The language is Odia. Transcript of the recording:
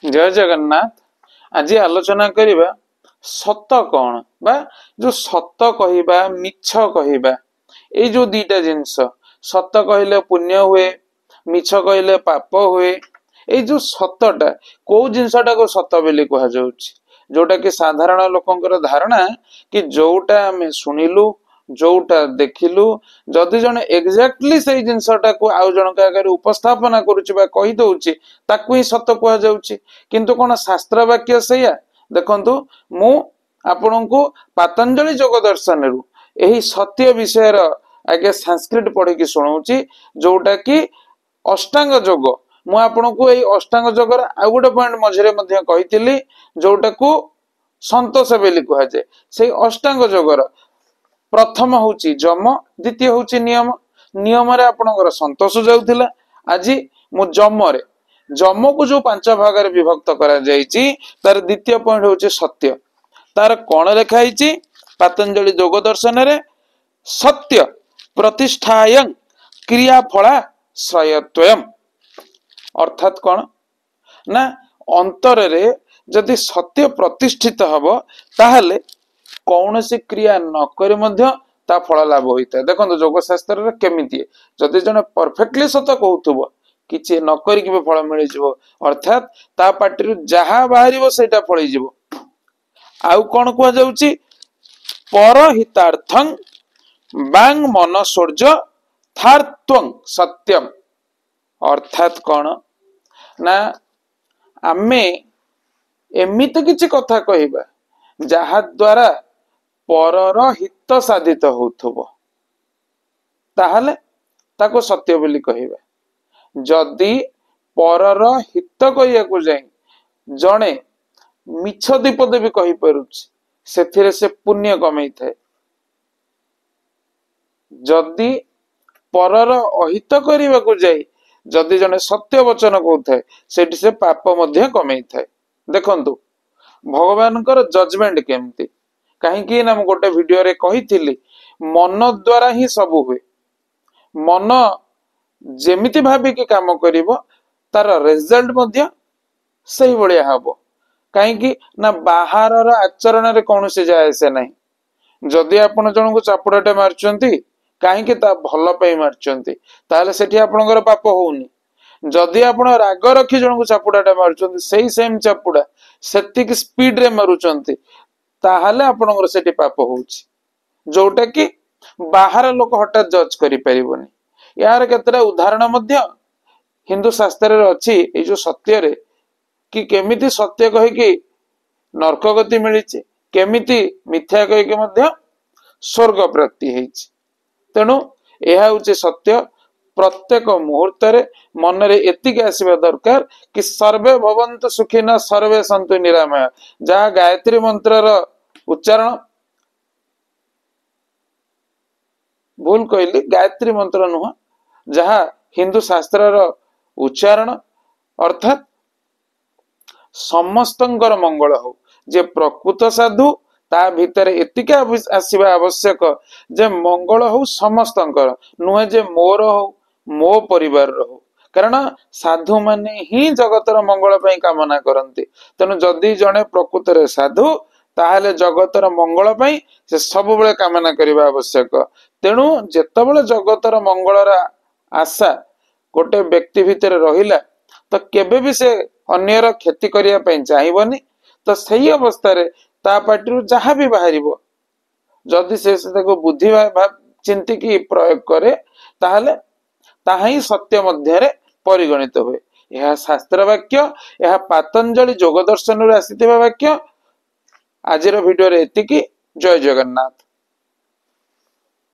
ଜୟ ଜଗନ୍ନାଥ। ଆଜି ଆଲୋଚନା କରିବା ସତ କଣ, ବା ଯୋଉ ସତ କହିବା ମିଛ କହିବା, ଏଇ ଯୋଉ ଦିଟା ଜିନିଷ, ସତ କହିଲେ ପୁଣ୍ୟ ହୁଏ, ମିଛ କହିଲେ ପାପ ହୁଏ। ଏଇ ଯୋଉ ସତଟା, କୋଉ ଜିନିଷଟାକୁ ସତ ବୋଲି କୁହାଯାଉଛି? ଯୋଉଟା କି ସାଧାରଣ ଲୋକଙ୍କର ଧାରଣା କି ଯୋଉଟା ଆମେ ଶୁଣିଲୁ, ଯୋଉଟା ଦେଖିଲୁ, ଯଦି ଜଣେ ଏକ୍ଜାକ୍ଟଲି ସେଇ ଜିନିଷଟାକୁ ଆଉ ଜଣଙ୍କ ଆଗରେ ଉପସ୍ଥାପନା କରୁଛି ବା କହିଦଉଛି, ତାକୁ ହିଁ ସତ କୁହାଯାଉଛି। କିନ୍ତୁ କଣ ଶାସ୍ତ୍ର ବାକ୍ୟ ସେଇଆ? ଦେଖନ୍ତୁ, ମୁଁ ଆପଣଙ୍କୁ ପାତଞ୍ଜଳି ଯୋଗ ଦର୍ଶନରୁ ଏହି ସତ୍ୟ ବିଷୟର ଆଗେ ସାଂସ୍କ୍ରିଟ ପଢିକି ଶୁଣଉଛି, ଯୋଉଟା କି ଅଷ୍ଟାଙ୍ଗ ଯୋଗ। ମୁଁ ଆପଣଙ୍କୁ ଏଇ ଅଷ୍ଟାଙ୍ଗ ଯୋଗର ଆଉ ଗୋଟେ ପଏଣ୍ଟ ମଝିରେ ମଧ୍ୟ କହିଥିଲି, ଯୋଉଟାକୁ ସନ୍ତୋଷ ବୋଲି କୁହାଯାଏ। ସେଇ ଅଷ୍ଟାଙ୍ଗ ଯୋଗର ପ୍ରଥମ ହଉଛି ଯମ, ଦ୍ୱିତୀୟ ହଉଛି ନିୟମ। ନିୟମରେ ଆପଣଙ୍କର ସନ୍ତୋଷ ଯାଉଥିଲା। ଆଜି ମୁଁ ଯମରେ, ଯମକୁ ଯୋଉ 5 ଭାଗରେ ବିଭକ୍ତ କରାଯାଇଛି, ତାର ଦ୍ୱିତୀୟ ପଏଣ୍ଟ ହଉଛି ସତ୍ୟ। ତାର କଣ ଲେଖା ହେଇଛି ପାତଞ୍ଜଳି ଯୋଗ ଦର୍ଶନରେ? ସତ୍ୟ ପ୍ରତିଷ୍ଠାୟଂ କ୍ରିୟାଫଳା ଶ୍ରୟତ୍ୱୟಂ। ଅର୍ଥାତ୍ କଣ ନା, ଅନ୍ତରରେ ଯଦି ସତ୍ୟ ପ୍ରତିଷ୍ଠିତ ହବ, ତାହେଲେ କୌଣସି କ୍ରିୟା ନ କରି ମଧ୍ୟ ତା ଫଳ ଲାଭ ହୋଇଥାଏ। ଦେଖନ୍ତୁ ଯୋଗ ଶାସ୍ତ୍ରରେ କେମିତି, ଯଦି ଜଣେ ପରଫେକ୍ଟଲି ସତ କହୁଥିବ, କିଛି ନ କରିକି ବି ଫଳ ମିଳିଯିବ। ଅର୍ଥାତ୍ ତା ପାଟିରୁ ଯାହା ବାହାରିବ ସେଇଟା ଫଳିଯିବ। ଆଉ କଣ କୁହାଯାଉଛି? ପରହିତାର୍ଥଂ ବାଂ ମନ ସୌର୍ଯ୍ୟ ଥାର୍ତ୍ୱଂ ସତ୍ୟମ। ଅର୍ଥାତ୍ କଣ ନା, ଆମେ ଏମିତି କିଛି କଥା କହିବା ଯାହା ଦ୍ୱାରା ପରର ହିତ ସାଧିତ ହଉଥିବ, ତାହେଲେ ତାକୁ ସତ୍ୟ ବୋଲି କହିବା। ଯଦି ପରର ହିତ କରିବାକୁ ଯାଇ ଜଣେ ମିଛ ଦୀପଦ ବି କହିପାରୁଛି, ସେଥିରେ ସେ ପୁଣ୍ୟ କମେଇଥାଏ। ଯଦି ପରର ଅହିତ କରିବାକୁ ଯାଇ ଯଦି ଜଣେ ସତ୍ୟ ବଚନ କହୁଥାଏ, ସେଠି ସେ ପାପ ମଧ୍ୟ କମେଇଥାଏ। ଦେଖନ୍ତୁ ଭଗବାନଙ୍କର ଜଜମେଣ୍ଟ କେମିତି। କାହିଁକି ନା ମୁଁ ଗୋଟେ ଭିଡିଓରେ କହିଥିଲି, ମନ ଦ୍ୱାରା ହିଁ ସବୁ ହୁଏ। ମନ ଯେମିତି ଭାବିକି କାମ କରିବ, ତାର ରେଜଲ୍ଟ ମଧ୍ୟ ସେଇଭଳିଆ ହବ। କାହିଁକି ନା ବାହାରର ଆଚରଣରେ କୌଣସି ଯାଏ ଆସେ ନାହିଁ। ଯଦି ଆପଣ ଜଣଙ୍କୁ ଚାପୁଡ଼ାଟେ ମାରୁଛନ୍ତି, କାହିଁକି? ତା ଭଲ ପାଇଁ ମାରୁଛନ୍ତି, ତାହେଲେ ସେଠି ଆପଣଙ୍କର ପାପ ହଉନି। ଯଦି ଆପଣ ରାଗ ରଖି ଜଣଙ୍କୁ ଚାପୁଡ଼ାଟା ମାରୁଛନ୍ତି, ସେଇ ସେମ ଚାପୁଡ଼ା ସେତିକି ସ୍ପିଡରେ ମାରୁଛନ୍ତି, ତାହେଲେ ଆପଣଙ୍କର ସେଠି ପାପ ହଉଛି, ଯୋଉଟା କି ବାହାର ଲୋକ ହଠାତ୍ ଜଜ୍ କରିପାରିବନି। ଏହାର କେତେଟା ଉଦାହରଣ ମଧ୍ୟ ହିନ୍ଦୁ ଶାସ୍ତ୍ରରେ ଅଛି, ଏଇ ଯୋଉ ସତ୍ୟରେ କି କେମିତି ସତ୍ୟ କହିକି ନର୍କ ଗତି ମିଳିଛି, କେମିତି ମିଥ୍ୟା କହିକି ମଧ୍ୟ ସ୍ୱର୍ଗ ପ୍ରାପ୍ତି ହେଇଛି। ତେଣୁ ଏହା ହଉଛି ସତ୍ୟ। ପ୍ରତ୍ୟେକ ମୁହୂର୍ତ୍ତରେ ମନରେ ଏତିକି ଆସିବା ଦରକାର କି ସର୍ବେ ଭବନ୍ତୁ ସୁଖିନ ସର୍ବେ ସନ୍ତୁ ନିରାମୟ, ଯାହା ଗାୟତ୍ରୀ ମନ୍ତ୍ରର ଉଚ୍ଚାରଣ। ଭୁଲ କହିଲି, ଗାୟତ୍ରୀ ମନ୍ତ୍ର ନୁହଁ, ଯାହା ହିନ୍ଦୁ ଶାସ୍ତ୍ରର ଉଚ୍ଚାରଣ, ଅର୍ଥାତ୍ ସମସ୍ତଙ୍କର ମଙ୍ଗଳ ହଉ। ଯେ ପ୍ରକୃତ ସାଧୁ, ତା ଭିତରେ ଏତିକି ଆସିବା ଆବଶ୍ୟକ ଯେ ମଙ୍ଗଳ ହଉ ସମସ୍ତଙ୍କର, ନୁହେଁ ଯେ ମୋର ହଉ, ମୋ ପରିବାରର ହଉ। କାରଣ ସାଧୁ ମାନେ ହିଁ ଜଗତର ମଙ୍ଗଳ ପାଇଁ କାମନା କରନ୍ତି। ତେଣୁ ଯଦି ଜଣେ ପ୍ରକୃତରେ ସାଧୁ, ତାହେଲେ ଜଗତର ମଙ୍ଗଳ ପାଇଁ ସେ ସବୁବେଳେ କାମନା କରିବା ଆବଶ୍ୟକ। ତେଣୁ ଯେତେବେଳେ ଜଗତର ମଙ୍ଗଳର ଆଶା ଗୋଟେ ବ୍ୟକ୍ତି ଭିତରେ ରହିଲା, ତ କେବେ ବି ସେ ଅନ୍ୟର କ୍ଷତି କରିବା ପାଇଁ ଚାହିଁବନି। ତ ସେଇ ଅବସ୍ଥାରେ ତା ପାଟିରୁ ଯାହା ବି ବାହାରିବ, ଯଦି ସେ ତାକୁ ବୁଦ୍ଧି ଚିନ୍ତିକି ପ୍ରୟୋଗ କରେ, ତାହେଲେ ତାହା ହିଁ ସତ୍ୟ ମଧ୍ୟରେ ପରିଗଣିତ ହୁଏ। ଏହା ଶାସ୍ତ୍ର ବାକ୍ୟ, ଏହା ପାତଞ୍ଜଳି ଯୋଗ ଦର୍ଶନରୁ ଆସିଥିବା ବାକ୍ୟ। ଆଜିର ଭିଡିଓରେ ଏତିକି। ଜୟ ଜଗନ୍ନାଥ।